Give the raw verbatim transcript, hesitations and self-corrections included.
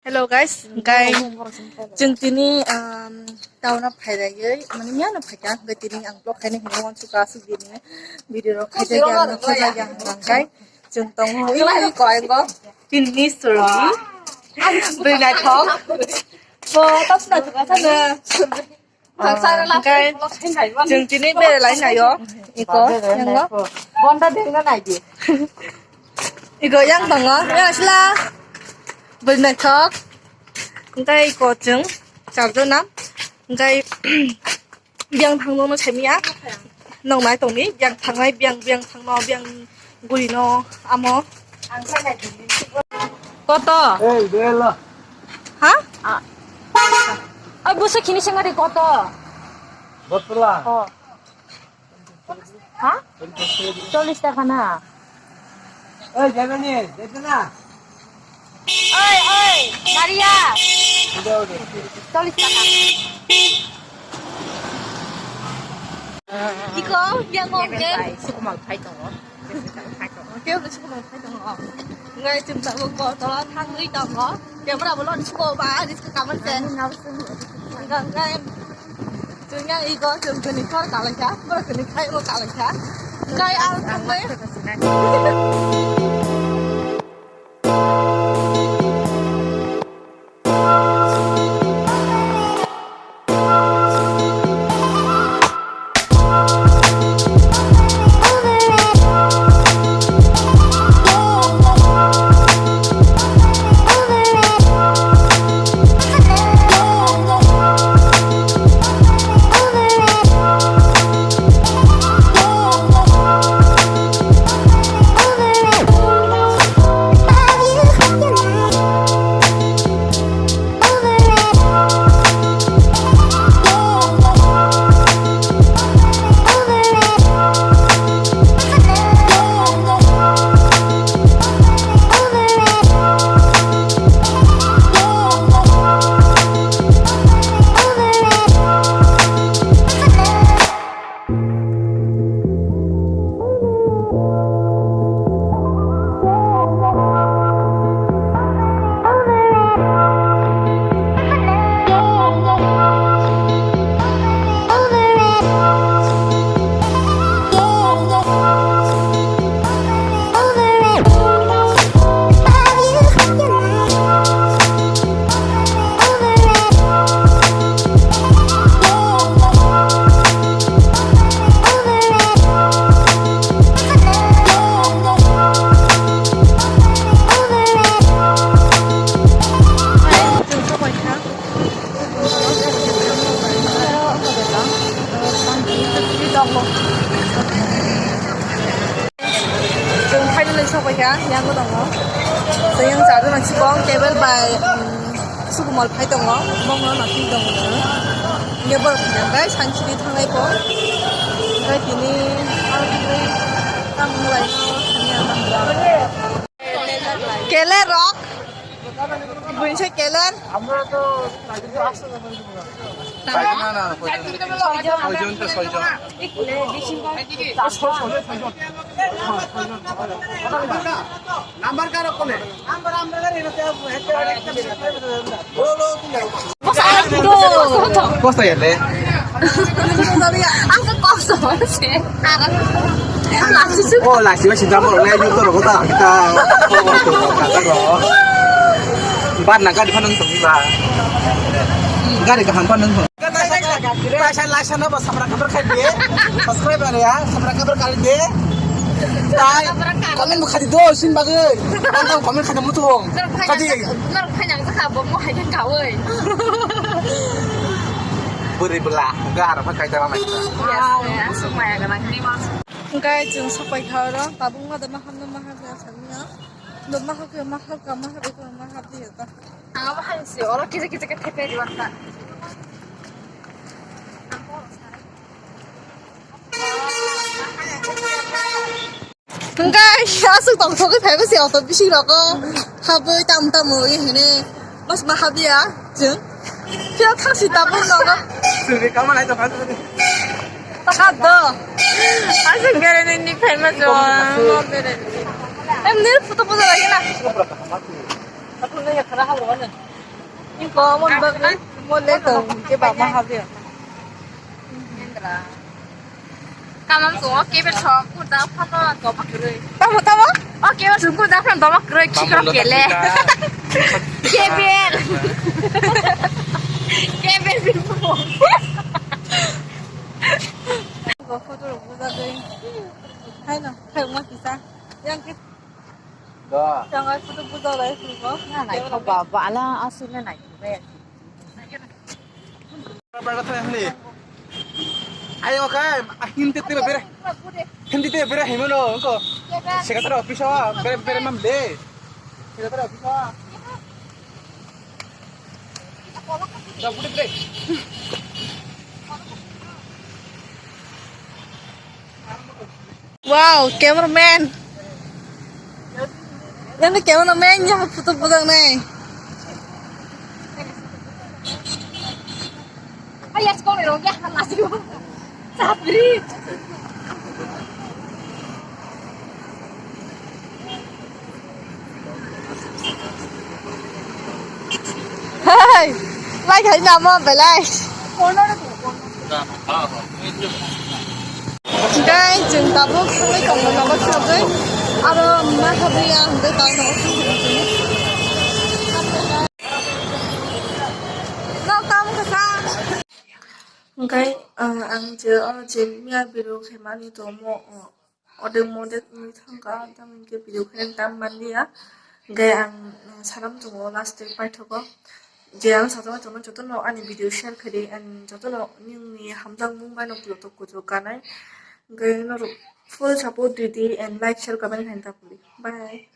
Hello guys, guys, chwng tini, um, town o phairaiwi, mane miyano phaikha, hwnkhe tini ang vlog khaina hinwi uansukha, aswk video rok khaijak ya, khaijak ya, hwnkhe chwng tongo, ui, ui, koyengo, tini ni story, bwrwi naithok, bo, tabuk naithok kha sana. Hwnkhe chwng tini berai lai naio. Iko yang no. Bonda dengna naidi. Iko yang tongo. Yang asla. Bwrwi naithok. Hwnkhe iko chwng charjona. Hwnkhe biyang thangno no saimanya. Nong nai tongni biyang thangnai biyang biyang thangno biyang gurino amo. Koto? Ei, bela. Ha? Ah. Oi, buso khini sengari koto? Botla. Oh. Ha? Chollish taka na? Ei, jabani, jabana. Oi, oi, Maria. Udah, udah. Chollish taka. Iko, yang ngom ke? Sukumal phai tongo. Kebo sukumal phai tongo. Ngai chum tabuk botol thangwi tongo. Camera bo lon suko ba, ani suka kaman se. Ngai, ngai. Chwng yang iko chwng kwnwi kor kalaikha, borok kwnwi khai bo kalaikha. Ngai ang thangwi. Chwng finally sokphaikha, yango tongo. Chwng yang charwna chikon table bai, um, sukumol phai tongo, bongno no twi tongo chwng. Hingke borok hingka khe sainchiri thanglai po. Hingke tini aro tini tamung laino thangya. Kele rok. Buinsa keler. আমরা তো চারজন তো আসতে পারি না। না, না, না, ছয়জন। ছয়জন তো ছয়জন। নাম্বার কার কোনে? আমরা, আমরা গাড়ি না, বলো তুমি। Kosta ya le. Ang ka kosto se. Lasi su. Oh, lasi ba sinta mo le yu to ro ta. Kita. Bar na gari phanang to ba. Gari kaham phanang to. Laisa laisa no ba sabra kabar khai de. Subscriber ya, sabra kabar khai de. Tai comment bo khai do sin bagwi. Ang comment khai mutu. Kadi. Nar phai nang ka bo mo hai ka oi. Bwrwi bwla, hwnkhe aro khe kaisa ma mai. Yes, aswk maya gwnang hinwi ma. Hwnkhe chwng sokpai kha oro, tabuk ma da ma hamno ma hamya sakni o. Do ma hapya, ma hapya, ma hapya, ma hapya ta. Ang abo hai se, oro kisa kisa khe thepai di wata. Hwnkhe aswk tongthogwi phaiba se auto bising rogo. Habwi tam tam ui hini. Mas ma habya chwng. Phiyok thangsi tabuk nogo. Chwngni kama nai tongkha. Tongkha do. Aswk berai nini phaima chwng. Em nil photo photo lagi na. Aku nanya khara habo wala. Ko mon bagwi mo le to ke ba ma ha de. Kamam so ke be so ku da pha no to ma kre. Tamo, tamo? O ke be so ku da pha no to ma kre ki kro ke le. Ke be. Ke be bi po. Ko photo ro bu da de. Hai no, hai mo kisa. Yang ke. Da. Yang ai photo bu da lai ko. Na lai ko ba ba la asu na nai ko be. Ayo kai, Hindi te bere. Hindi te bere himano ko. Sekatara office wa bere bere mam le. Sekatara office wa. Da bude bere. Wow, cameraman. Yang ni cameraman yang foto budang nai. Ayah sekolah rong ya halas yo. Sabri. Hey, like hai na mo belai. Guys, chwng tabuk songwi tongma nogo sogwi. Aro ma khabriya hwnkhe tang nogo songwi tongma. Nok tamo kha sa. Hwnkhe, ah, ang je, o je miya video khaimani tongmo, o, odek modek wngwi thangkha, tamoni hwnkhe video khaina time manliya. Hwnkhe ang, ah, sanam tongo last tei paithago. Je ang sajagwi tongmani jotono ani video share khaidi, and jotono nini hamjakmung bai no kuchuk kuchuk kanai. Hwnkhe norok full support ridi and like share comment khaina ta bwlwi. Bye.